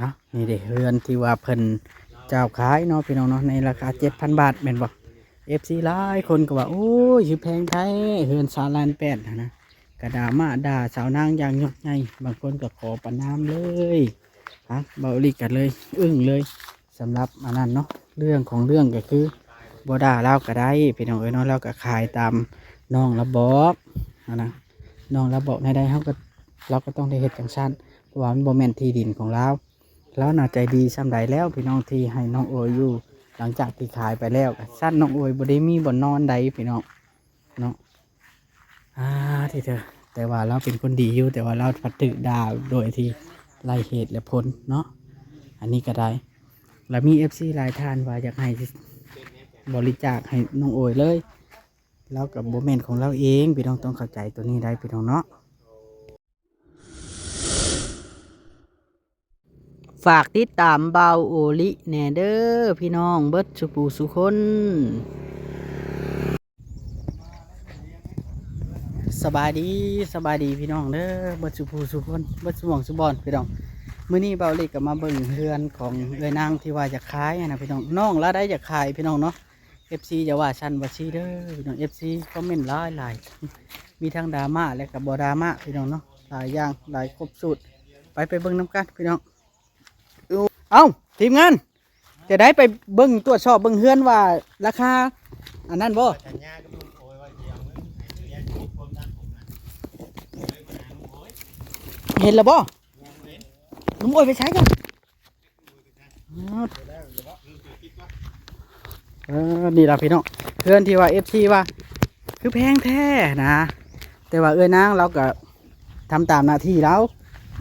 ເນາະ. ນີ້ເດ້ ເຮືອນທີ່ວ່າເພິ່ນເຈົ້າຂາຍເນາະ ພີ່ນ້ອງເນາະ ໃນລາຄາເຈັດພັນບາດແມ່ນບໍ່? ເອັຟຊີຫຼາຍຄົນກໍວ່າ ໂອ້ຍ ຄືແພງແທ້ ເຮືອນຊາວລ້ານແປດຫັ້ນນະ. ກະດາມາດ່າສາວນາງຢ່າງຍົກໃຫຍ່ ບາງຄົນກໍຂໍປະນາມເລີຍ. ອ່ະ ເບົາອີ່ຫຼີກໍເລີຍອຶ້ງເລີຍ ສຳລັບອັນນັ້ນເນາະ. ເລື່ອງຂອງເລື່ອງກໍຄືບໍ່ດ່າລາວກໍໄດ້ ພີ່ນ້ອງເອີຍເນາະ. ລາວກໍຂາຍຕາມນ້ອງລາວບອກຫັ້ນນະ. ນ້ອງລາວບອກແນວໃດ ເຮົາກໍ ລາວກໍຕ້ອງໄດ້ເຮັດຈັ່ງຊັ້ນ ເພາະວ່າມັນບໍ່ແມ່ນທີ່ດິນຂອງລາວ. ລາວໜ້າໃຈດີສ່ຳໃດແລ້ວ ພີ່ນ້ອງ ທີ່ໃຫ້ນ້ອງໂອຍຢູ່ ຫຼັງຈາກທີ່ຂາຍໄປແລ້ວ. ຊັ້ນນ້ອງໂອຍບໍ່ໄດ້ມີບ່ອນນອນໃດ ພີ່ນ້ອງເນາະ. ອ່າ ທີ່ເທີ ແຕ່ວ່າລາວເປັນຄົນດີຢູ່ ແຕ່ວ່າລາວພັດຖືກດ່າໂດຍທີ່ໄຮ້ເຫດແລະຜົນເນາະ. ອັນນີ້ກໍໄດ້ ລະມີເອັຟຊີຫຼາຍທ່ານວ່າຢາກໃຫ້ບໍລິຈາກໃຫ້ນ້ອງໂອຍເລີຍ. ລາວກໍບໍ່ແມ່ນຂອງລາວເອງ ພີ່ນ້ອງຕ້ອງເຂົ້າໃຈໂຕນີ້ໄດ້ ພີ່ນ້ອງເນາະ. ຝາກຕິດຕາມບ່າວໂອລິແດ່ເດີ ພີ່ນ້ອງເບິດສູ່ຜູ້ສູ່ຄົນ. ສະບາຍດີ ສະບາຍດີພີ່ນ້ອງເດີ ເບິດສູ່ຜູ້ສູ່ຄົນ ເບິດສູ່ໝ່ອງສູ່ບ່ອນ ພີ່ນ້ອງ. ມື້ນີ້ບ່າວໂອລິກໍມາເບິ່ງເຮືອນຂອງເອື້ອຍນາງທີ່ວ່າຢາກຂາຍຫັ້ນນະ ພີ່ນ້ອງ. ນ້ອງລາວໄດ້ຢາກຂາຍ ພີ່ນ້ອງເນາະ. ເອັຟຊີ ຢ່າວ່າຊັ້ນວ່າຊີ້ເດີ ພີ່ນ້ອງ. ເອັຟຊີຄອມເມັນຫຼາຍໆ ມີທັງດຣາມາ ແລະກໍບໍ່ດຣາມາ ພີ່ນ້ອງເນາະ. ຫຼາຍຢ່າງ ຫຼາຍຄົບສູດ. ໄປ ໄປເບິ່ງນຳກັນ ພີ່ນ້ອງ. ເອົ້າ ທີມງານ ຈະໄດ້ໄປເບິ່ງ ຕວດສອບເບິ່ງເຮືອນວ່າລາຄາອັນນັ້ນບໍ່? ສັນຍາກັບລຸງໂອຍວ່າຊິເອົາເງິນໃຫ້ເຮືອນຄົບຕາມຜົມນະ. ເຫັນແລ້ວບໍ່? ລຸງໂອຍໄປໃສກັນ? ເອີ ນີ້ລະພີ່ນ້ອງ ເຮືອນທີ່ວ່າເອັຟຊີວ່າຄືແພງແທ້ນະ. ແຕ່ວ່າເອື້ອຍນາງລາວກໍທຳຕາມໜ້າທີ່ລາວ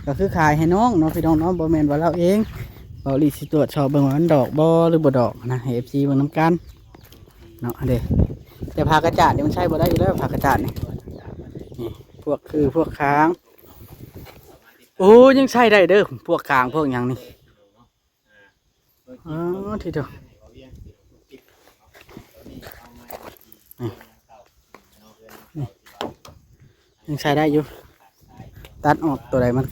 ກໍຄືຂາຍໃຫ້ນ້ອງເນາະ ພີ່ນ້ອງເນາະ. ບໍ່ແມ່ນວ່າລາວເອງ. ເບົາອີ່ຫຼີຊິຕວດສອບເບິ່ງວ່າມັນດອກບໍ່ ຫຼືບໍ່ດອກນະ ໃຫ້ເອັຟຊີເບິ່ງນຳກັນເນາະ. ເດ້ ແຕ່ຜ້າກະຈາດນີ້ມັນໃຊ້ບໍ່ໄດ້ຢູ່ແລ້ວ ຜ້າກະຈາດນີ້. ນີ້ ພວກຄືພວກຄາງ ໂອ້ ຍັງໃຊ້ໄດ້ເດີ ພວກຄາງພວກຫຍັງນີ້. ອໍ ທີ່ເດີ ນີ້ ນີ້ ຍັງໃຊ້ໄດ້ຢູ່. ຕັດອອກໂຕໃດມັນ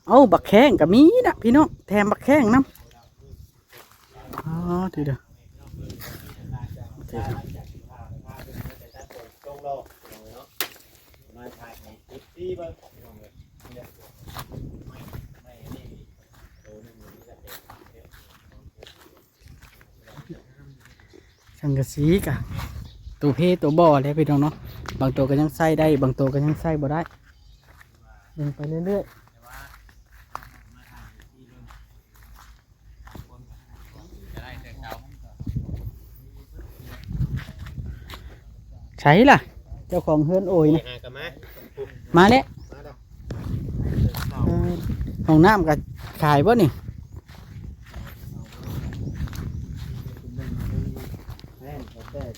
ເອົາ ບັກແຂ້ງກໍມີນະພີ່ນ້ອງ ແຖມບັກແຂ້ງນຳ. ອໍ ທີ່ເດີ ທີ່ເດີ. ສັງກະສີກະໂຕເພໂຕບໍ່ແຫຼະພີ່ນ້ອງເນາະ. ບາງໂຕກໍຍັງໃຊ້ໄດ້ ບາງໂຕກໍຍັງໃຊ້ບໍ່ໄດ້. ເບິ່ງໄປເລື້ອຍໆ. ໃສລະ ເຈົ້າຂອງເຮືອນໂອຍນະ? ໂອຍ ຫາກໍມາ ມາແລ້ວ ມາແລ້ວ. ເອີ ຫ້ອງນ້ຳກໍຂາຍບໍ່ນີ້?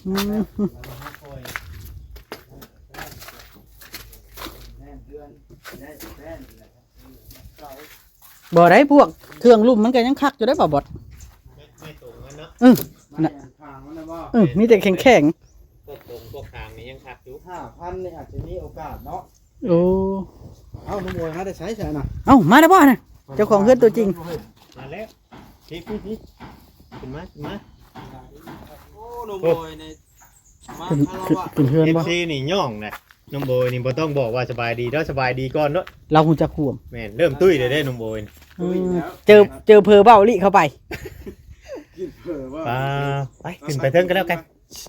ອືມ ບໍ່ໄດ້ ພວກເຄື່ອງລຸ່ມມັນກໍຍັງຄັກຢູ່ໄດ໋ ບ່າວບອດ. ເອີ ນັ້ນນະ ເອີ ມີແຕ່ແຂງໆ. ພວກຕົງພວກຄາງນີ້ຍັງຄັກຢູ່. ຫ້າພັນນີ້ອາດຈະມີໂອກາດເນາະ. ໂອ້ ເອົ້າ ນ້ອງໂອຍມາແຕ່ໃສຊັ້ນນະ? ເອົ້າ ມາແລ້ວບໍ່ນະ? ເຈົ້າຂອງເຮືອນຕົວຈິງ ມາແລ້ວ. ພີ່ ພີ່ ພີ່ ຂຶ້ນມາ ຂຶ້ນມາ. ໂອ້ ນ້ອງໂອຍນີ້ ຂຶ້ນ ຂຶ້ນ ຂຶ້ນເຮືອນບໍ່? ເອັຟຊີນີ້ຍ້ອງນະ. ໜຸ່ມໂອຍນີ້ບໍ່ຕ້ອງບອກວ່າສະບາຍດີເດີ ສະບາຍດີກ່ອນເນາະ. ລາວຮູ້ຈັກຄວາມ ແມ່ນ ເລີ່ມຕຸ້ຍແລ້ວເດ້ໜຸ່ມໂອຍ. ເອີ ເຈີ ເຈີເຜີເບົາອີ່ຫຼີເຂົ້າໄປ. ກິນເຜີເບົາ ໄປ ຂຶ້ນໄປເທິງກໍແລ້ວກັນ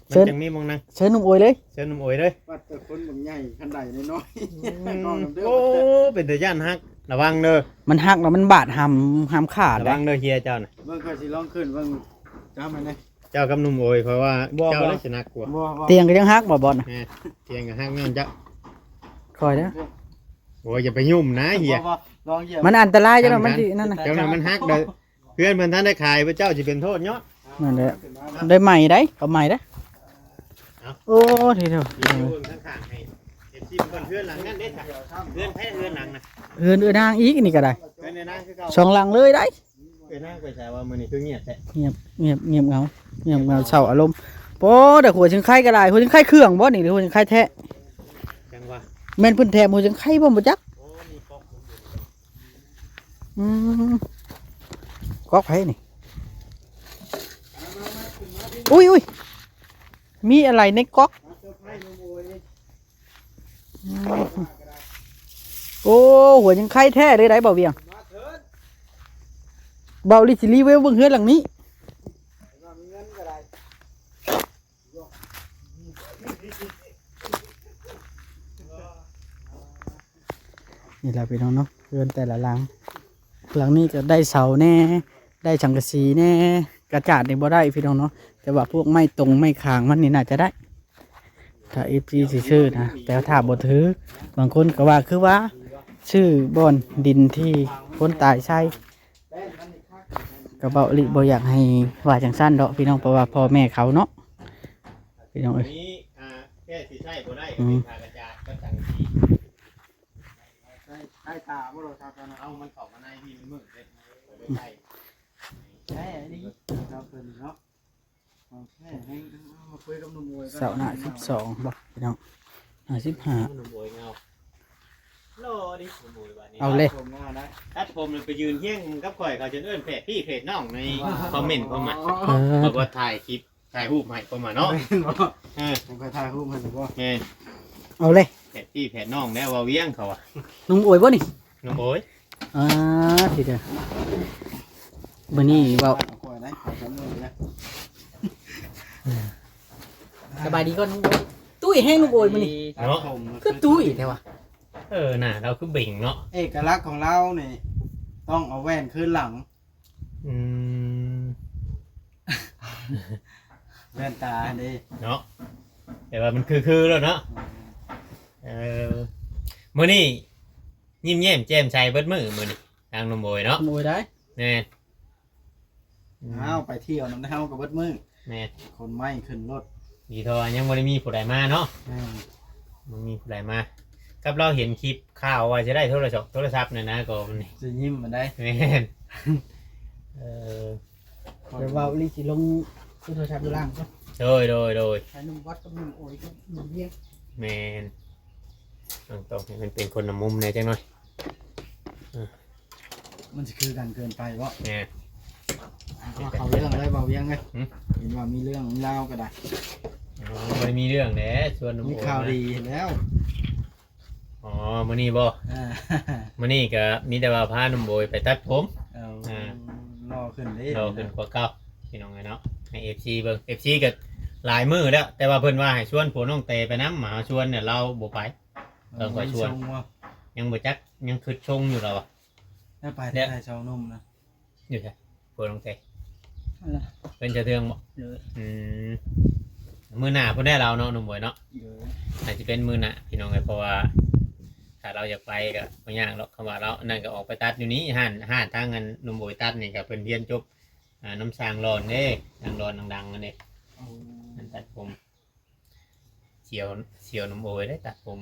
ມັນຈັ່ງມີໝ່ອງນັ່ງ. ເຊີນໜຸ່ມໂອຍເລີຍ ເຊີນໜຸ່ມໂອຍເລີຍ. ວ່າແຕ່ຄົນບັກໃຫຍ່ ຄັນໄດນ້ອຍໆ. ອືມ ໂອ້ ເປັນຕາຢ້ານຮັກ ລະວັງເດີ. ມັນຫັກແລ້ວມັນບາດຫຳ ຫຳຂາດ. ລະວັງເດີເຮຍເຈົ້ານະ. ເບິ່ງ ຂ້ອຍຊິລອງຂຶ້ນເບິ່ງ ຈຳໄວ້ແດ່. ເຈົ້າກັບໜຸ່ມໂອຍ ຂ້ອຍວ່າ ບໍ່ ເຈົ້າ ບໍ່ ໄດ້ຊິໜັກກວ່າ. ບໍ່ ບໍ່ ຕຽງກໍຍັງຫັກບໍ່ ບອດນະ? ແມ່ນ ຕຽງກໍຫັກຍ້ອນເຈົ້າ. ຂ້ອຍເດີ. ໂອ້ຍ ຢ່າໄປຫຍຸ້ມນະເຮຍ. ບໍ່ ບໍ່ ລອງຢຽບ. ມັນອັນຕະລາຍຢູ່ແລ້ວ ມັນຊິນັ້ນນະ. ເຈົ້ານະມັນຫັກເດີ. ເຮືອນເພິ່ນທັນໄດ້ຂາຍ ພວະເຈົ້າຊິເປັນໂທດເນາະ. ນັ້ນແຫຼະ ໄດ້ໃໝ່ໄດ໋ ເອົາໃໝ່ໄດ໋. ເອົ້າ ໂອ້ ທີເດີ. ຢູ່ຂ້າງໆ ໃຫ້ເອັຟຊີເບິ່ງເຮືອນຫຼັງນັ້ນເດ້. ເຮືອນໃຜເຮືອນຫຼັງນະ? ເຮືອນເອື້ອຍນາງອີກ ນີ້ກໍໄດ້ ເຮືອນເອື້ອຍນາງຄືເກົ່າ ສອງຫຼັງເລີຍໄດ໋. ເອື້ອຍນາງໄປໃສວ່າມື້ນີ້ຄືງຽບແທ້? ງຽບ ງຽບ ງຽບເຫງົາ ງຽບເຫງົາ ເສົ້າອາລົມ. ໂອ້ ແຕ່ຫົວເຊີງໄຄກໍຫຼາຍ. ຫົວເຊີງໄຄເຄື່ອງບໍ່ນີ້ ຫຼືຫົວເຊີງໄຄແທ້? ຈັ່ງວ່າ ແມ່ນເພິ່ນແຖມຫົວເຊີງໄຄບໍ່ ບໍ່ຈັກ. ໂອ້ ມີປອກ ອືມ ກອກໃຜນີ້? ອຸ້ຍ ອຸ້ຍ ມີອະໄລໃນກອກ. ໂອ້ ຫົວຍັງໄຄແທ້ເລີຍໄດ໋ ບ່າວວຽງ. ບ່າວລີຊິຣີວິວເບິ່ງເຮືອນຫຼັງນີ້. ນີ້ແຫຼະພີ່ນ້ອງເນາະ ເຮືອນແຕ່ລະຫຼັງ. ຫຼັງນີ້ກໍໄດ້ເສົາແດ່ ໄດ້ສັງກະສີແດ່. ກະຈາດນີ້ບໍ່ໄດ້ພີ່ນ້ອງເນາະ ແຕ່ວ່າພວກໄມ້ຕົງໄມ້ຂາງມັນນີ້ໜ້າຈະໄດ້ ຖ້າເອັຟຊີຊິຊື້ນະ. ແຕ່ຖ້າບໍ່ຖືກ ບາງຄົນກໍວ່າຄືວ່າຊື້ບ່ອນດິນທີ່ຄົນຕາຍໃສ່. ກໍເວົ້າອີ່ຫຼີ ບໍ່ຢາກໃຫ້ວ່າຈັ່ງຊັ້ນດອກພີ່ນ້ອງ ເພາະວ່າພໍ່ແມ່ເຂົາເນາະ ພີ່ນ້ອງເອີຍ. ນີ້ ອ່າ ແກ້ຊິໃຊ້ບໍ່ໄດ້ ອືມ ກໍເປັນຜ້າກະຈາດກັບສັງກະສີ. ໃຊ້ ໃຊ້ຕາບໍ່ໂທລະສັບນະ? ເອົາ ມັນເຂົ້າມາໃນນີ້ມັນມືດເດ້ ບໍ່ໄດ້ໃຊ້. ແທ້ນີ້ ເຈົ້າເພິ່ນເນາະ ຂອງແທ້ແຮງ. ເອົາ ມາຄຸຍກັບໜຸ່ມໂອຍກ່ອນ. ເສົາໜ້າສິບສອງບໍ່ພີ່ນ້ອງ? ໜ້າສິບຫ້າ. ໜຸ່ມໂອຍເງົາ ຫຼໍ່ດິໜຸ່ມໂອຍບາດນີ້. ເອົາເລີຍ ຕັດຜົມງາມນະ ຕັດຜົມແລ້ວໄປຢືນຮຽງກັບຂ້ອຍ ເຂົາຈົນເອີ້ນແພດພີ່ແພດນ້ອງໃນຄອມເມັນເຂົ້າມາ. ເອີ ຂ້ອຍກໍຖ່າຍຄລິບ ຖ່າຍຮູບໃຫ້ເຂົາມາເນາະ. ແມ່ນບໍ່? ເອີ ໃຫ້ຂ້ອຍຖ່າຍຮູບໃຫ້ບໍ່? ແມ່ນ. ເອົາເລີຍ ແພດພີ່ແພດນ້ອງແລ້ວ ເວົ້າວຽງເຂົາວ່າ. ໜຸ່ມໂອຍບໍ່ນີ້? ໜຸ່ມໂອຍ. ອ່າ ທີເດີ ມື້ນີ້ເວົ້າ ເອົາຂ້ອຍໄດ້ ຂໍສຳເນີນນະ. ສະບາຍດີກ່ອນໜຸ່ມໂອຍ. ຕຸ້ຍແຮງໜຸ່ມໂອຍມື້ນີ້ ເນາະ ຄືຕຸ້ຍແທ້ວະ. ເອີ ໜ້າລາວຄືເບັງເນາະ. ເອກະລັກຂອງລາວນີ້ ຕ້ອງເອົາແວ່ນຄືນຫຼັງ. ອືມ ແວ່ນຕາຫັ້ນເດ້ເນາະ ແຕ່ວ່າມັນຄືໆແລ້ວເນາະ. ອືມ ເອີ ມື້ນີ້ຍິ້ມແຍ້ມແຈ່ມໃສເບິດມື້ມື້ນີ້ ທາງໜຸ່ມໂອຍເນາະ. ໜຸ່ມໂອຍໄດ໋ ແມ່ນ. ອືມ ອ້າວ ໄປທ່ຽວນຳເຮົາກໍເບິດມື້. ແມ່ນ ຂົນໄມ້ຂຶ້ນລົດ ດີເທົ່າວ່າຍັງບໍ່ໄດ້ມີຜູ້ໃດມາເນາະ. ແມ່ນ ບໍ່ມີຜູ້ໃດມາ. ກັບລາວເຫັນຄລິບຂ່າວວ່າຈະໄດ້ໂທລະສັບ ໂທລະສັບນັ້ນນະ ກໍມັນຊິຍິ້ມມັນໄດ້. ແມ່ນ. ເອີ ແຕ່ວ່າອີ່ຫຼີຊິລົງໂທລະສັບຢູ່ຫຼັງ. ໂດຍ ໂດຍ ໂດຍ ໃຫ້ໜຸ່ມວັດກັບໜຸ່ມໂອຍກັບໜຸ່ມວຽງ. ແມ່ນ ຕ້ອງ ຕ້ອງໃຫ້ມັນເປັນຄົນລະມຸມແດ່ຈັກໜ້ອຍ. ເອີ ມັນຊິຄືກັນເກີນໄປບໍ່? ແມ່ນ. ເອົາເລື່ອງເລີຍ ເວົ້າວຽງເລີຍ. ຫຶ? ເຫັນວ່າມີເລື່ອງມີລາວກໍໄດ້. ອໍ ບໍ່ໄດ້ມີເລື່ອງແຫຼະ ຊວນໜຸ່ມໂອຍ ມີຂ່າວດີແລ້ວ. ອໍ ມື້ນີ້ບໍ່? ອ່າ ມື້ນີ້ກໍມີແຕ່ວ່າພາໜຸ່ມໂອຍໄປຕັດຜົມ. ເອີ ອ່າ ຫຼໍ່ຂຶ້ນເດ້ ຫຼໍ່ຂຶ້ນກວ່າເກົ່າ ພີ່ນ້ອງເອີຍເນາະ. ໃຫ້ເອັຟຊີເບິ່ງ ເອັຟຊີກໍຫຼາຍມື້ແລ້ວ ແຕ່ວ່າເພິ່ນວ່າໃຫ້ຊວນຜົວນ້ອງແຕໄປນຳ ມາຫາຊວນເນຍ ລາວບໍ່ໄປ. ເອີ ຕ້ອງໄປຊວນ ຍັງບໍ່ຈັກ ຍັງຄິດຊົງຢູ່ລາວ. ແລ້ວໄປ ແລ້ວ ໄດ້ສອງໜຸ່ມນະ ຢູ່ໃສ? ຜົວນ້ອງແຕ ຫັ້ນລະ ເປັນຊາວເທືອງບໍ່? ໂດຍ. ອືມ ມື້ໜ້າພຸ້ນແຫຼະລາວເນາະ ໜຸ່ມໂອຍເນາະ. ໂດຍ. ອາດຈະເປັນມື້ໜ້າ ພີ່ນ້ອງເອີຍ ເພາະວ່າຖ້າລາວຢາກໄປກໍບໍ່ຍາກດອກ. ຄຳວ່າລາວອັນນັ້ນກໍອອກໄປຕັດຢູ່ນີ້ ຮ້ານ ຮ້ານທາງອັນໜຸ່ມໂອຍຕັດນີ້ກໍເພິ່ນຮຽນຈົບ ອ່າ ນຳຊ່າງຫຼອນເດ້ ຊ່າງຫຼອນດັງໆ ນັ້ນເດ້. ໂອ້ ຮ້ານຕັດຜົມ. ສຽວ ສຽວໜຸ່ມໂອຍເດ້ຕັດຜົມ.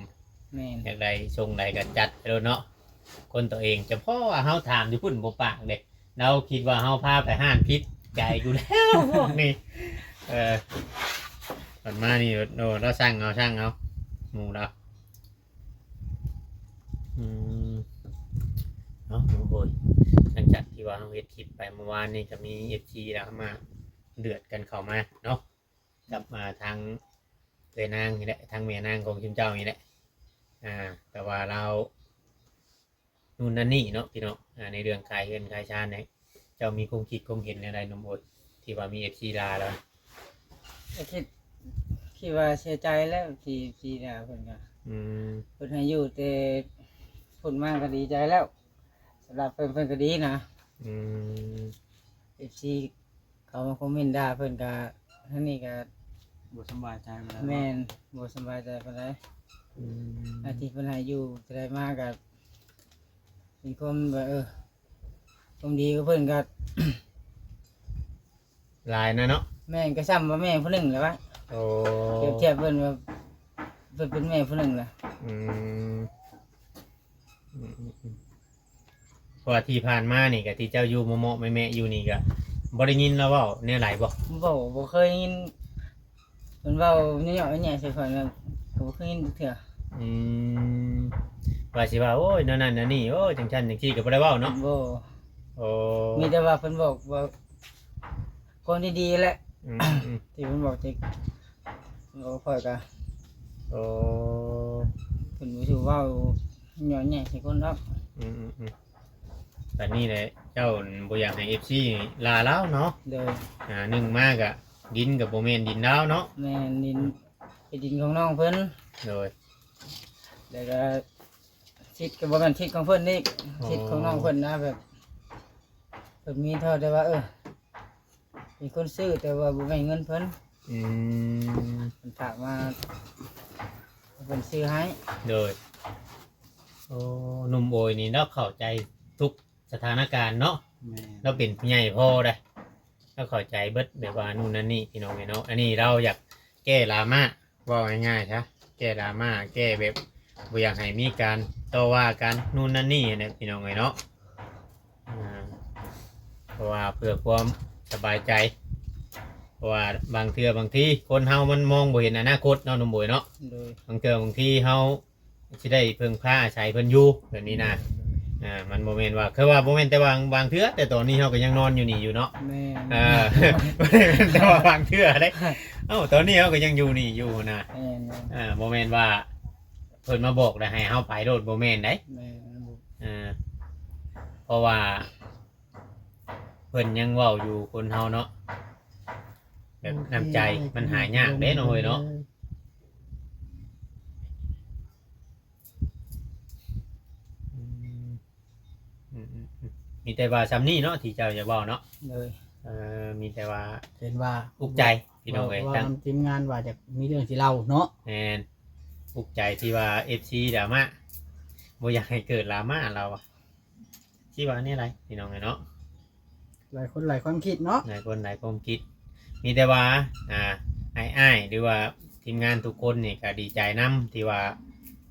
ແມ່ນ. ຢາກໄດ້ຊົງໃດກໍຈັດໄປໂລດເນາະ ຄົນຕົວເອງ. ຈະເພາະວ່າເຮົາຖາມຢູ່ພຸ້ນບໍ່ປາກເດ້ ລາວຄິດວ່າເຮົາພາໄປຮ້ານຜິດ. ໃຈກູແລ້ວພວກນີ້. ເອີ ບັດມານີ້ ໂອ້ ລາວສັ່ງເອົາ ສັ່ງເອົາ ໝູ່ລາວ. ອືມ ເນາະ ໜຸ່ມໂອຍ. ຫຼັງຈາກທີ່ວ່າເຮົາເຮັດຄລິບໄປເມື່ອວານນີ້ ກໍມີເອັຟຊີລາວມາເດືອດກັນເຂົ້າມາເນາະ ກັບ ອ່າ ທາງເອື້ອຍນາງນີ້ແຫຼະ ທາງແມ່ນາງຂອງຊຸມເຈົ້ານີ້ແຫຼະ. ອ່າ ແຕ່ວ່າລາວ ນູ້ນນັ້ນນີ້ເນາະ ພີ່ນ້ອງ. ອ່າ ໃນເລື່ອງຂາຍເຮືອນຂາຍຊານນີ້ ເຈົ້າມີຄວາມຄິດຄວາມເຫັນແນວໃດ ໜຸ່ມໂອຍ ທີ່ວ່າມີເອັຟຊີດ່າລາວ? ກໍຄິດ ຄິດວ່າເສຍໃຈແລ້ວທີ່ເອັຟຊີດ່າເພິ່ນກໍ ອືມ ເພິ່ນໃຫ້ຢູ່ແຕ່ພຸ້ນມາກໍດີໃຈແລ້ວ ສຳລັບເພິ່ນ ເພິ່ນກໍດີນະ. ອືມ ເອັຟຊີ ເຂົາມາຄອມເມັນດ່າເພິ່ນກະ ທາງນີ້ກະບໍ່ສຳບາຍໃຈປານໃດ. ແມ່ນ ບໍ່ສຳບາຍໃຈປານໃດ. ອືມ ອາ ທີ່ເພິ່ນໃຫ້ຢູ່ເທົ່າໃດມາກະ ເປັນຄວາມແບບ ເອີ ຄວາມດີຂອງເພິ່ນກະ ຫຼາຍນະເນາະ. ແມ່ນ ກະຊ່ຳວ່າແມ່ຜູ້ໜຶ່ງແຫຼະວະ. ໂອ້ ທຽບ ທຽບເພິ່ນວ່າ ເພິ່ນເປັນແມ່ຜູ້ໜຶ່ງແຫຼະ. ອືມ ອືມ ອືມ ອືມ ເພາະວ່າທີ່ຜ່ານມານີ້ກະ ທີ່ເຈົ້າຢູ່ເມາະໆແມະໆຢູ່ນີ້ກະ ບໍ່ໄດ້ຍິນລາວເວົ້າແນວໃດບໍ່? ບໍ່ ບໍ່ເຄີຍຍິນເພິ່ນເວົ້າເຍາະແຍະໃສ່ຂ້ອຍນະ ກະບໍ່ເຄີຍຍິນຈັກເທື່ອ. ອືມ ວ່າຊິວ່າ ໂອ້ຍ ແນວນັ້ນແນວນີ້ ໂອ້ຍ ຈັ່ງຊັ້ນຈັ່ງຊີ້ກະບໍ່ໄດ້ເວົ້າເນາະ? ບໍ່. ໂອ້ ມີແຕ່ວ່າເພິ່ນບອກວ່າ ຄວາມດີໆແຫຼະ ອືມໆ ທີ່ເພິ່ນບອກ ທີ່ ໂອ້ ຂ້ອຍກະ ໂອ້ ເພິ່ນບໍ່ຖືເວົ້າຍໍ້ແຍະໃສ່ຄົນດອກ ອືມໆໆ ບາດນີ້ແຫຼະ ເຈົ້າບໍ່ຢາກໃຫ້ເອັຟຊີລາລາວເນາະ ໂດຍ ອ່າ ໜຶ່ງມາກະດິນກະບໍ່ແມ່ນດິນລາວເນາະ ແມ່ນດິນ ເປັນດິນຂອງນ້ອງເພິ່ນ ໂດຍ ແລ້ວກະ ສິດກໍບໍ່ແມ່ນສິດຂອງເພິ່ນອີກ ອໍ ສິດຂອງນ້ອງເພິ່ນນະ ແບບ ເພິ່ນມີເທົ່າແຕ່ວ່າ ເອີ ເປັນຄົນຊື້ ແຕ່ວ່າບໍ່ແມ່ນເງິນເພິ່ນ ອືມ ເພິ່ນຝາກມາ ເພິ່ນຊື້ໃຫ້ ໂດຍ ໂອ້ ໜຸ່ມໂອຍນີ້ລາວເຂົ້າໃຈທຸກ ສະຖານະການເນາະ ແມ່ນ ລາວເປັນຜູ້ໃຫຍ່ພໍໄດ໋ ລາວເຂົ້າໃຈເບິດ ແບບວ່ານູ່ນນັ້ນນີ້ ພີ່ນ້ອງເອີຍເນາະ ອັນນີ້ລາວຢາກແກ້ດຣາມາ ເວົ້າງ່າຍໆຊະ ແກ້ດຣາມາ ແກ້ແບບບໍ່ຢາກໃຫ້ມີການຕໍ່ວ່າກັນ ນູ່ນນັ້ນນີ້ຫັ້ນແຫຼະ ພີ່ນ້ອງເອີຍເນາະ ອ່າ ເພາະວ່າເພື່ອຄວາມສະບາຍໃຈ ເພາະວ່າບາງເທື່ອບາງທີຄົນເຮົາມັນມອງບໍ່ເຫັນອະນາຄົດເນາະ ໜຸ່ມໂອຍເນາະ ໂດຍ ບາງເທື່ອບາງທີເຮົາ ຊິໄດ້ເພິ່ງພາອາໄສເພິ່ນຢູ່ແບບນີ້ນະ ອ່າ ມັນບໍ່ແມ່ນວ່າ ຄືວ່າບໍ່ແມ່ນແຕ່ວ່າບາງເທື່ອ ແຕ່ຕອນນີ້ເຮົາກໍຍັງນອນຢູ່ນີ້ຢູ່ເນາະ ແມ່ນ ເອີ ບໍ່ແມ່ນແຕ່ວ່າບາງເທື່ອເດ້ ເອົ້າ ຕອນນີ້ເຮົາກໍຍັງຢູ່ນີ້ຢູ່ນະ ແມ່ນໆ ອ່າ ບໍ່ແມ່ນວ່າເພິ່ນມາບອກແລ້ວໃຫ້ເຮົາໄປໂລດ ບໍ່ແມ່ນໃດ ແມ່ນ ອ່າ ເພາະວ່າ ເພິ່ນຍັງເວົ້າຢູ່ຄົນເຮົາເນາະ ແບບ ໂອເຄ ນ້ຳໃຈມັນຫາຍາກເດ້ນ້ອງເອີຍເນາະ ອືມ ອືມໆ ມີແຕ່ວ່າຊ່ຳນີ້ເນາະທີ່ເຈົ້າຢາກເວົ້າເນາະ ໂດຍ ເອີ ມີແຕ່ວ່າເຫັນວ່າອຸກໃຈ ພີ່ນ້ອງເອີຍ ເວົ້າ ທາງ ນຳທີມງານວ່າຈະມີເລື່ອງຊິເລົ່າເນາະ ແມ່ນ ອຸກໃຈທີ່ວ່າເອັຟຊີດຣາມາ ບໍ່ຢາກໃຫ້ເກີດດຣາມາລາວວ່າ ຊິວ່າແນວໃດພີ່ນ້ອງເອີຍເນາະ ຫຼາຍຄົນຫຼາຍຄວາມຄິດເນາະ ຫຼາຍຄົນຫຼາຍຄວາມຄິດ ມີແຕ່ວ່າ ອ່າ ອ້າຍໆ ຫຼືວ່າທີມງານທຸກຄົນນີ້ກໍດີໃຈນຳ ທີ່ວ່າ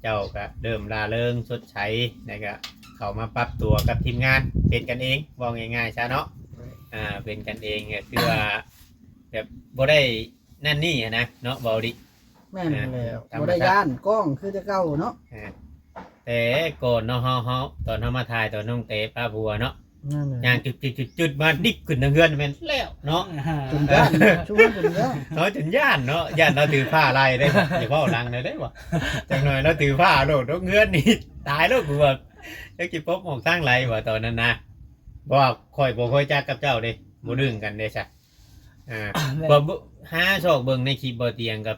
ເຈົ້າກໍເລີ່ມລ່າເລີງສົດໃສ ແລ້ວກໍເຂົ້າມາປັບຕົວກັບທີມງານ ເປັນກັນເອງ ເວົ້າງ່າຍໆຊະເນາະ ໂດຍ ອ່າ ເປັນກັນເອງ ກໍຄືວ່າແບບບໍ່ໄດ້ ນັ້ນນີ້ຫັ້ນນະເນາະ ເວົ້າດິ ແມ່ນ ອ່າ ແລ້ວ ທຳມະຊາດ ບໍ່ໄດ້ຢ້ານກ້ອງຄືແຕ່ເກົ່າເນາະ ອ່າ ແຕ່ກ່ອນເນາະ ເຮົາ ເຮົາ ຕອນເຮົາມາຖ່າຍຕອນນ້ອງເຕປາຜົວເນາະ ນັ້ນແຫຼະ ຍ່າງຈຶດໆໆມາດິບຂຶ້ນທາງເຮືອນແມ່ນແລ້ວເນາະ ຈົນຢ້ານ ຊຸມເຮົາຈົນຢ້ານ ເຮົາຈົນຢ້ານເນາະ ຢ້ານລາວຖືພ້າໄລ່ເດ້ ຢ່າເວົ້າດັງເລີຍເດ້ ຈັກໜ່ອຍລາວຖືພ້າໂລດ ຕົກເຮືອນນີ້ຕາຍໂລດ ກູວ່າ ຈັກຊິປົບອອກທາງໃດວ່າຕອນນັ້ນນະ ເພາະວ່າຂ້ອຍບໍ່ຄ່ອຍຈັກກັບເຈົ້າເດ້ ບໍ່ດຶງກັນເດ້ຊະ ອ່າ ແມ່ນ ກໍຫາຊອກເບິ່ງໃນຄລິບບໍ່ຕຽງ ກໍ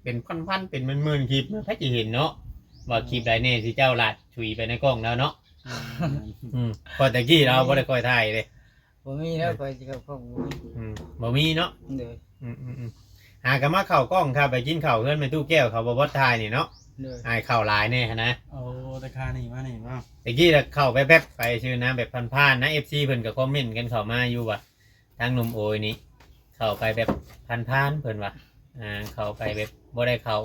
ເປັນພັນໆ ເປັນໝື່ນໆຄລິບ ໃຜຊິເຫັນເນາະ ວ່າຄລິບໃດແດ່ທີ່ເຈົ້າລາດຊຸຍໄປໃນກ້ອງແລ້ວເນາະ ອືມ ອືມ ເພາະແຕ່ກີ້ລາວບໍ່ໄດ້ຄ່ອຍຖ່າຍເດ້ ບໍ່ມີແລ້ວ ຂ້ອຍຊິເຂົ້າກ້ອງ ບໍ່ມີ ອືມ ບໍ່ມີເນາະ ໂດຍ ອືມໆໆ ຫາກໍມາເຂົ້າກ້ອງ ຂ້າໄປກິນເຂົ້າເຮືອນແມ່ຕູ້ແກ້ວ ເຂົາບໍ່ບໍ່ຖ່າຍນີ້ເນາະ ໂດຍ ອ້າຍເຂົ້າຫຼາຍແດ່ຫັ້ນນະ ໂອ້ ແຕ່ຂ້ານີ້ມານີ້ບໍ່ ແຕ່ກີ້ລະເຂົ້າແປັບໆໄປຊື່ນະ ແບບຜ່ານໆນະ ເອັຟຊີເພິ່ນກໍຄອມເມັນກັນເຂົ້າມາຢູ່ວ່າ ທາງໜຸ່ມໂອຍນີ້ເຂົ້າໄປແບບຜ່ານໆ ເພິ່ນວ່າ ອ່າ ເຂົ້າໄປແບບບໍ່ໄດ້ເຂົ້າ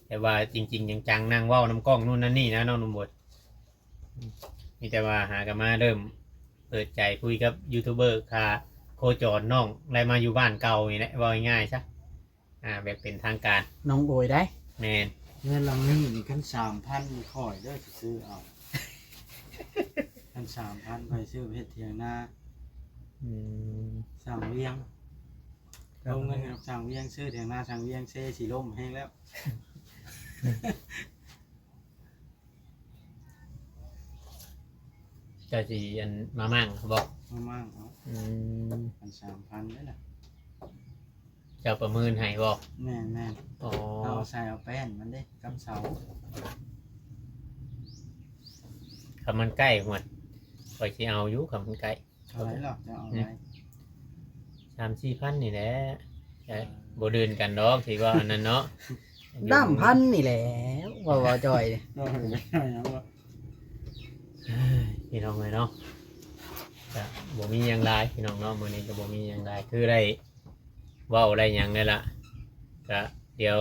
ແບບວ່າຈິງໆຈັງໆ ນັ່ງເວົ້ານຳກ້ອງນູ່ນນັ້ນນີ້ນະ ນ້ອງໜຸ່ມໂອຍ ມີແຕ່ວ່າຫາກໍມາເລີ່ມເປີດໃຈຄຸຍກັບຢູທູບເບີ ຂ້າໂຄຈອນນ້ອງໄດ້ມາຢູ່ບ້ານເກົ່ານີ້ແຫຼະ ເວົ້າງ່າຍໆຊະ ອ່າ ແບບເປັນທາງການ ນ້ອງໂອຍໄດ໋ ແມ່ນ ເຮືອນຫຼັງນີ້ນີ້ ຄັນສາມພັນນີ້ຂ້ອຍເດີຊິຊື້ເອົາ ຄັນສາມພັນຂ້ອຍຊື້ເຮັດຖຽງນາ ອືມ ສ້າງວຽງ ລົງເງິນກັບສ້າງວຽງ ຊື້ຖຽງນາສ້າງວຽງ ເຊຊິລົ້ມແຮງແລ້ວ ເຈົ້າຊິອັນມາໝັ້ງບໍ່? ມາໝັ້ງເອົາ ອືມ ອັນສາມພັນເດ້ລະ ເຈົ້າປະເມີນໃຫ້ບໍ່? ແມ່ນໆ ອໍ ເຮົາໃສ່ເອົາແປ້ນມັນເດ້ກັບເສົາ ຄັນມັນໃກ້ ຫ້ວຍ ຂ້ອຍຊິເອົາຢູ່ ຄັນມັນໃກ້ ເທົ່າໃດລະ ເຈົ້າເອົາຫຼາຍ ສາມສີ່ພັນນີ້ແຫຼະ ເອີ ບໍ່ເດີນກັນດອກ ທີ່ວ່າອັນນັ້ນເນາະ ດ້າມພັນນີ້ແຫຼະ ເວົ້າ ເວົ້າຈ່ອຍ ເອີ ພີ່ນ້ອງເອີຍເນາະ ກະບໍ່ມີຫຍັງຫຼາຍພີ່ນ້ອງເນາະ ມື້ນີ້ກະບໍ່ມີຫຍັງຫຼາຍ ຄືໄດ້ເວົ້າໄດ້ຫຍັງໄດ້ລະ ກະດຽວ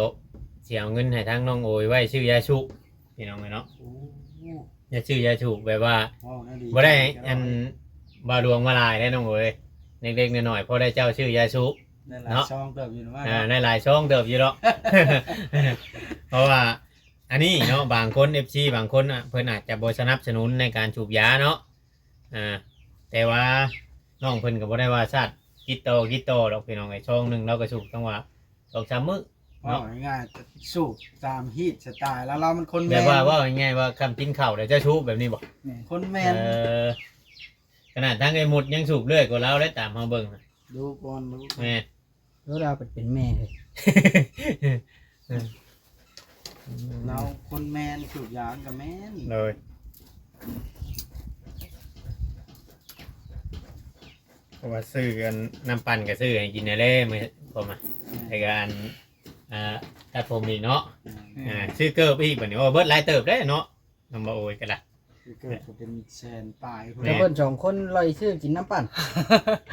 ຊິເອົາເງິນໃຫ້ທາງນ້ອງໂອຍໄວ້ຊື້ຢາສູບ ພີ່ນ້ອງເອີຍເນາະ ໂອ້ ຢາຊື້ຢາສູບ ແບບວ່າ ເວົ້າແນວດີ ບໍ່ໄດ້ ອັນ ບ່າວຫຼວງມາຫຼາຍເດ້ນ້ອງເອີຍ ເລັກໆນ້ອຍໆ ພໍໄດ້ເຈົ້າຊື້ຢາສູບ ໄດ້ຫຼາຍ ເນາະ ຊອງເຕີບຢູ່ນະ ອ່າ ເນາະ ໄດ້ຫຼາຍຊອງເຕີບຢູ່ດອກ ເພາະວ່າອັນນີ້ເນາະ ບາງຄົນ ເອັຟຊີ ບາງຄົນ ອະ ເພິ່ນອາດຈະບໍ່ສະໜັບສະໜູນໃນການສູບຢາເນາະ ອ່າ ແ ແຕ່ວ່ານ້ອງເພິ່ນກໍບໍ່ໄດ້ວ່າຊາດຕິດຕໍ່ ຕິດຕໍ່ດອກ ພີ່ນ້ອງເອີຍ. ຊອງໜຶ່ງລາວກໍສູບ ຕ້ອງວ່າສອງສາມມື້ ເວົ້າ ເນາະ ງ່າຍໆ ສູບຕາມຮີດສະຕາຍລາວ ລາວມັນຄົນແມ່ນ ແບບວ່າເວົ້າງ່າຍໆວ່າ ຄ່ຳກິນເຂົ້າແລ້ວຈະສູບແບບນີ້ບໍ່? ແມ່ນ ຄົນແມ່ນ ເອີ ຂະໜາດທາງໄອ້ມຸດຍັງສູບເລື້ອຍກວ່າລາວເລີຍ ຕາມເຮົາເບິ່ງ ດູກ່ອນ ດູ ແມ່ນ ແລ້ວລາວເປັນ ເປັນແມ່ເລີຍ ລາວຄົນແມ່ນ ສູບຢາມັນກໍແມ່ນ ໂດຍ ເພາະວ່າຊື້ອັນນ້ຳປັ່ນກໍຊື້ໃຫ້ກິນແດ່ແຫຼະ ມື້ ເພາະວ່າ ແມ່ນ ແລ້ວກໍອັນ ອ່າ ຕັດຜົມອີກເນາະ ແມ່ນ ອ່າ ຊື້ເກີບອີກບັດນີ້ ໂອ້ ເບິດຫຼາຍເຕີບເດ້ເນາະ ນ້ອງບ່າວໂອຍກໍໄດ້ ຄືເກີດກໍເປັນແສນປາຍພຸ້ນ ແມ່ນ ແຕ່ເພິ່ນສອງຄົນລອຍຊື້ກິນນ້ຳປັ່ນ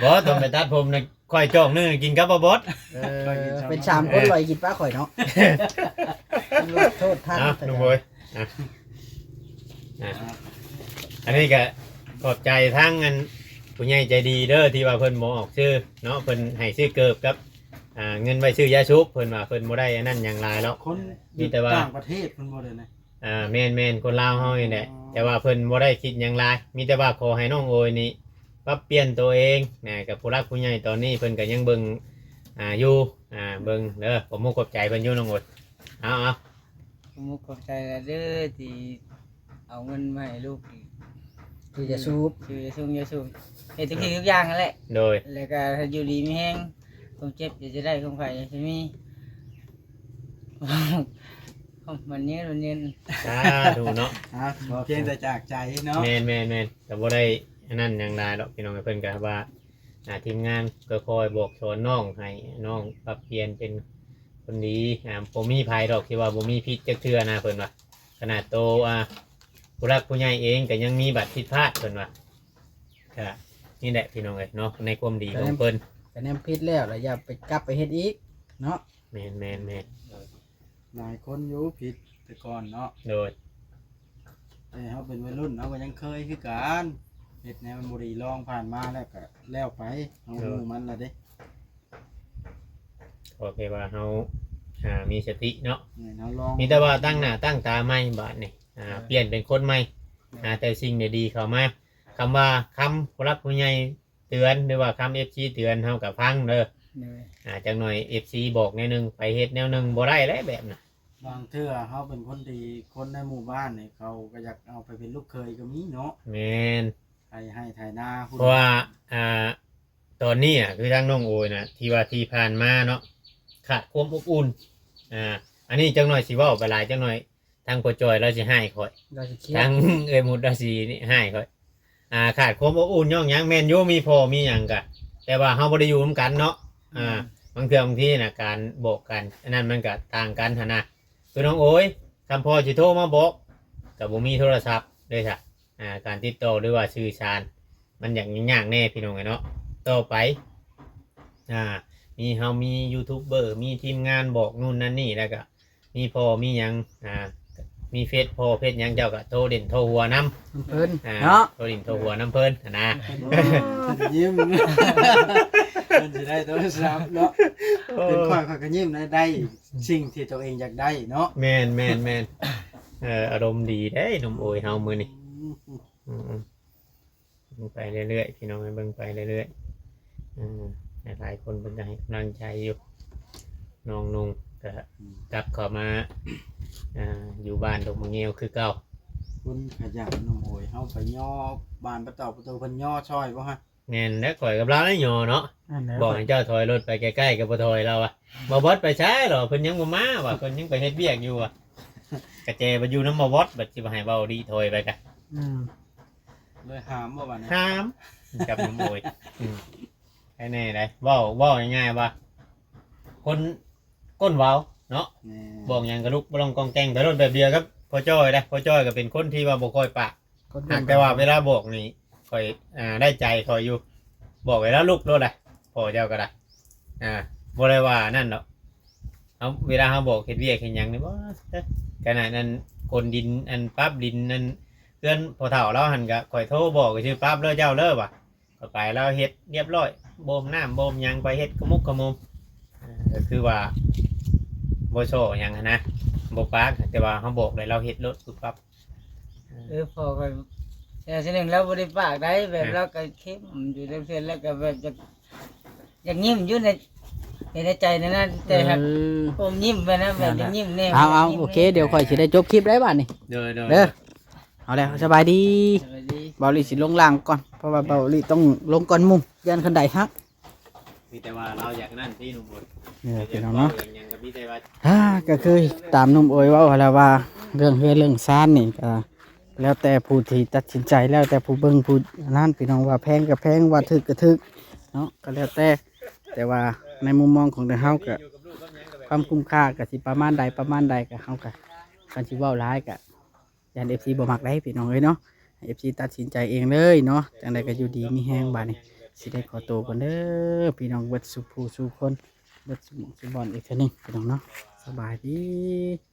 ບໍ່ ຕອນໄປຕັດຜົມນະ ຂ້ອຍຈອກໜຶ່ງກິນກັບບ່າວບອດ ເອີ ເປັນສາມຄົນລອຍກິນປະຂ້ອຍເນາະ ເອີ ລັກໂທດທ່ານ ເອົາ ນ້ອງໂອຍ ອ່ະ ອ່ະ ອັນນີ້ກໍຂອບໃຈທາງອັນຜູ້ໃຫຍ່ໃຈດີເດີ ທີ່ວ່າເພິ່ນບໍ່ອອກຊື່ເນາະ ເພິ່ນໃຫ້ຊື້ເກີບກັບ ອ່າ ເງິນໄວ້ຊື້ຢາສູບ ເພິ່ນວ່າເພິ່ນບໍ່ໄດ້ອັນນັ້ນຫຍັງຫຼາຍດອກ ຄົນ ມີແຕ່ວ່າ ຢູ່ຕ່າງປະເທດເພິ່ນບໍ່ໄດ້ນະ ອ່າ ແມ່ນໆ ຄົນລາວເຮົານີ້ແຫຼະ ອໍ ແຕ່ວ່າເພິ່ນບໍ່ໄດ້ຄິດຫຍັງຫຼາຍ ມີແຕ່ວ່າຂໍໃຫ້ນ້ອງໂອຍນີ້ປັບປ່ຽນຕົວເອງນະ ກັບຜູ້ຫຼັກຜູ້ໃຫຍ່ຕອນນີ້ເພິ່ນກໍຍັງເບິ່ງ ອ່າ ຢູ່ ອ່າ ເບິ່ງເດີ ຂອບມຸກຂອບໃຈເພິ່ນຢູ່ນ້ອງໂອຍ ເອົາໆ ຂອບມຸກຂອບໃຈຫຼາຍເດີ ທີ່ເອົາເງິນມາໃຫ້ລູກ ຄືຢາສູບ ຄືຢາສູບ ຢາສູບ ເຮັດທຸກສິ່ງທຸກຢ່າງຫັ້ນແຫຼະ ໂດຍ ແລ້ວກໍໃຫ້ຢູ່ດີມີແຮງ ຄວາມເຈັບຢ່າຈະໄດ້ ຄວາມໄຂ້ຢ່າຈະມີ ມັນຍືນ ມັນຍືນ ສາທຸເນາະ ອ່າ ຂໍພຽງແຕ່ຈາກໃຈເນາະ ແມ່ນໆໆ ກໍບໍ່ໄດ້ອັນນັ້ນຫຍັງຫຼາຍດອກ ພີ່ນ້ອງ ເພິ່ນກໍວ່າ ອ່າ ທີມງານກໍຄອຍບອກສອນນ້ອງ ໃຫ້ນ້ອງປັບປ່ຽນເປັນຄົນດີ ອ່າ ບໍ່ມີໃຜດອກທີ່ວ່າບໍ່ມີຜິດຈັກເທື່ອນະ ເພິ່ນວ່າ ຂະໜາດໂຕ ອ່າ ຜູ້ຫຼັກຜູ້ໃຫຍ່ເອງກໍຍັງມີບາດຜິດພາດ ເພິ່ນວ່າ ກະນີ້ແຫຼະພີ່ນ້ອງເອີຍເນາະ ໃນຄວາມດີຂອງເພິ່ນ ກະແນມຜິດແລ້ວ ແລ້ວຢ່າໄປກັບໄປເຮັດອີກເນາະ ແມ່ນໆໆ ຫຼາຍຄົນຢູ່ຜິດແຕ່ກ່ອນເນາະ ໂດຍ ແຕ່ເຮົາເປັນໄວລຸ້ນເຮົາກໍຍັງເຄີຍຄືກັນ ເຮັດແນວມັນບໍ່ດີລອງຜ່ານມາແລ້ວກະແລ້ວໄປ ເຮົາ ໂດຍ ຮູ້ມັນລະເດ້ ຂໍແຄ່ວ່າເຮົາ ອ່າ ມີສະຕິເນາະ ແມ່ນ ເຮົາລອງ ມີແຕ່ວ່າຕັ້ງໜ້າຕັ້ງຕາໃໝ່ບາດນີ້ ອ່າ ເອີ ປ່ຽນເປັນຄົນໃໝ່ ແມ່ນ ຫາແຕ່ສິ່ງດີໆເຂົ້າມາ ຄຳວ່າຄຳຜູ້ຫຼັກຜູ້ໃຫຍ່ເຕືອນ ຫຼືວ່າຄຳເອັຟຊີເຕືອນ ເຮົາກໍຟັງເດີ ໂດຍ ອ່າ ຈັກໜ່ອຍເອັຟຊີບອກແນວໜຶ່ງ ໄປເຮັດແນວໜຶ່ງ ບໍ່ໄດ້ແຫຼະແບບນັ້ນ ບາງເທື່ອເຮົາເປັນຄົນດີ ຄົນໃນໝູ່ບ້ານນີ້ເຂົາກໍຢາກເອົາໄປເປັນລູກເຂີຍກໍມີເນາະ ແມ່ນ ໄຖໄຮ່ໄຖນາພຸ້ນ ເພາະວ່າ ອ່າ ຕອນນີ້ອະ ຄືທາງນ້ອງໂອຍນະ ທີ່ວ່າທີ່ຜ່ານມາເນາະ ຂາດຄວາມອົບອຸ່ນ ອ່າ ອັນນີ້ຈັກໜ່ອຍຊິເວົ້າໄປຫຼາຍ ຈັກໜ່ອຍທາງພໍ່ຈ້ອຍລາວຊິຮ້າຍຂ້ອຍ ລາວຊິຄຽດ ທາງເອື້ອຍມຸດລາວຊິຮ້າຍຂ້ອຍ ອ່າ ຂາດຄວາມອົບອຸ່ນຍ້ອນຫຍັງ? ແມ່ນຢູ່ ມີພໍ່ມີຫຍັງກະ ແຕ່ວ່າເຮົາບໍ່ໄດ້ຢູ່ນຳກັນເນາະ ອ່າ ອືມ ບາງເທື່ອບາງທີນະ ການບອກກັນ ອັນນັ້ນມັນກະຕ່າງກັນຫັ້ນນະ ຄືນ້ອງໂອຍ ຄັນພໍ່ຊິໂທມາບອກ ກະບໍ່ມີໂທລະສັບເດ້ຊະ ອ່າ ການຕິດຕໍ່ ຫຼືວ່າສື່ສານ ມັນຢາກຍາກແດ່ພີ່ນ້ອງເອີຍເນາະ ຕໍ່ໄປ ອ່າ ມີເຮົາມີຢູທູບເບີ ມີທີມງານບອກນູ້ນນັ້ນນີ້ ແລ້ວກະມີພໍ່ມີຫຍັງ ອ່າ ມີເຟສພໍ່ເຟສຫຍັງ ເຈົ້າກະໂທຫຼິ້ນໂທຫົວນຳ ນຳເພິ່ນ ອ່າ ເນາະ ໂທຫຼິ້ນໂທຫົວນຳເພິ່ນຫັ້ນນະ ເພິ່ນຍິ້ມ ເພິ່ນຊິໄດ້ໂທລະສັບເນາະ ໂອ້ ເປັນຂ້ອຍ ຂ້ອຍກໍຍິ້ມໄດ້ ໄດ້ສິ່ງທີ່ຕົວເອງຢາກໄດ້ເນາະ ແມ່ນໆໆ ເອີ ອາລົມດີເດ້ໜຸ່ມໂອຍເຮົາມື້ນີ້ ອືມ ອືມ ເບິ່ງໄປເລື້ອຍໆ ພີ່ນ້ອງເອີຍ ເບິ່ງໄປເລື້ອຍໆ ເອີ ຫຼາຍໆຄົນເພິ່ນກໍໃຫ້ກຳລັງໃຈຢູ່ ນ້ອງນຸ່ງກໍ ອືມ ກັບເຂົ້າມາ ອ່າ ຢູ່ບ້ານດົງມະງຽວຄືເກົ່າ ຄົນຂະຫຍັນນ້ອງໂອຍ ເຮົາໄປຍໍບານປະຕອກປະຕູເພິ່ນຍໍຊ່ອຍບໍ່ຮະ? ແມ່ນແຫຼະ ຂ້ອຍກັບລາວໄດ້ຍໍເນາະ ນັ້ນແຫຼະ ບອກໃຫ້ເຈົ້າຖອຍລົດໄປໃກ້ໆກໍບໍ່ຖອຍ ລາວວ່າ ບໍ່ບອດໄປໃສ ລາວວ່າ ເພິ່ນຍັງບໍ່ມາວ່າ ເພິ່ນຍັງໄປເຮັດວຽກຢູ່ວ່າ ກະແຈໄປຢູ່ນຳບໍ່ບອດ ບັດຊິວ່າໃຫ້ເວົ້າດີຖອຍໄປກະ ອືມ ເລີຍຫາມບໍ່ບາດນີ້ ຫາມ ກັບນ້ອງໂອຍ ອືມ ໃຫ້ແນ່ໄດ໋ ເວົ້າ ເວົ້າງ່າຍໆວ່າ ຄົນກົ້ນເວົ້າເນາະ ແມ່ນ ບອກຫຍັງກໍລຸກບໍ່ລອງກອງແກງ ໄປລົດແບບດຽວກັບພໍ່ຈ້ອຍໄດ໋ ພໍ່ຈ້ອຍກໍເປັນຄົນທີ່ວ່າບໍ່ຄ່ອຍປາກ ຄົນ ຫາກແຕ່ວ່າເວລາບອກນີ້ ຂ້ອຍ ອ່າ ໄດ້ໃຈຂ້ອຍຢູ່ ບອກໃຫ້ລາວລຸກໂລດລະ ພໍ່ເຈົ້າກໍໄດ້ ອ່າ ບໍ່ໄດ້ວ່ານັ້ນດອກ ເຮົາ ເວລາເຮົາບອກເຮັດວຽກເຮັດຫຍັງນີ້ ບໍ່ ຂະໜາດນັ້ນ ຂົນດິນ ອັນ ປັບດິນ ອັນ ເຮືອນພໍ່ເຖົ້າລາວຫັ້ນ ກໍຂ້ອຍໂທບອກຊື່ ປັບເລີເຈົ້າເລີວ່າ ຂ້ອຍໄປ ລາວເຮັດລຽບຮ້ອຍ ບົ່ມນ້ຳບົ່ມຫຍັງ ຂ້ອຍເຮັດຂະໝຸກຂະໝຸມ ກໍຄືວ່າບໍ່ສໍ້ຫຍັງຫັ້ນນະ ບໍ່ປາກ ແຕ່ວ່າເຮົາບອກແລ້ວ ລາວເຮັດໂລດ ປຸບປັບ ເອີ ພໍ່ຂ້ອຍ ແຕ່ເທື່ອໜຶ່ງລາວບໍ່ໄດ້ປາກໃດ ແບບ ເອີ ລາວກໍເຂັ້ມຢູ່ເທື່ອໆ ແລ້ວກໍແບບຢາກ ຢາກຍິ້ມຢູ່ໃນ ໃນໃຈນັ້ນນະ ແຕ່ຫາກ ເອີ ອົມຍິ້ມໄປນະ ແບບ ນັ້ນແຫຼະ ຢາກຍິ້ມແດ່ ເອົາ ເອົາ ຢາກຍິ້ມແດ່ ໂອເຄ ດຽວຂ້ອຍຊິໄດ້ຈົບຄລິບໄດ້ບາດນີ້ ໂດຍ ໂດຍ ເດີ ເອົາແລ້ວ ສະບາຍດີ ສະບາຍດີ ເບົາຫຼີຊິລົງລ່າງກ່ອນ ເພາະວ່າເບົາຫຼີຕ້ອງລົງກ່ອນໝູ່ ຢ້ານຄັນໄດຫັກ ມີແຕ່ວ່າລາວຢາກນັ້ນຕິໜຸ່ມໂອຍ ເອີ ພີ່ນ້ອງເນາະ ຢາກເວົ້າຫຍັງກໍມີແຕ່ວ່າ ອ່າ ກໍຄືຕາມໜຸ່ມໂອຍເວົ້າຫັ້ນແຫຼະວ່າ ເລື່ອງເຮືອນເລື່ອງຊານນີ້ກໍແລ້ວແຕ່ຜູ້ທີ່ຕັດສິນໃຈ ແລ້ວແຕ່ຜູ້ເບິ່ງຜູ້ນັ້ນ ພີ່ນ້ອງ ວ່າແພງກໍແພງ ວ່າຖືກກໍຖືກເນາະ ກໍແລ້ວແຕ່ ແຕ່ວ່າໃນມຸມມອງຂອງທາງເຮົາກໍ ຄວາມຄຸ້ມຄ່າກໍຊິປະມານໃດປະມານໃດ ກໍເຮົາກໍ ຄັນຊິເວົ້າຫຼາຍກໍ ຢ້ານເອັຟຊີບໍ່ມັກໄດ໋ພີ່ນ້ອງເອີຍເນາະ ໃຫ້ເອັຟຊີຕັດສິນໃຈເອງເລີຍເນາະ ຈັ່ງໃດກໍຢູ່ດີມີແຮງບາດນີ້ ຊິໄດ້ຂໍໂຕກ່ອນເດີ ພີ່ນ້ອງເບິດສູ່ຜູ້ສູ່ຄົນ ເບິດສູ່ໝ່ອງສູ່ບ່ອນອີກເທື່ອໜຶ່ງ ພີ່ນ້ອງເນາະ ສະບາຍດີ.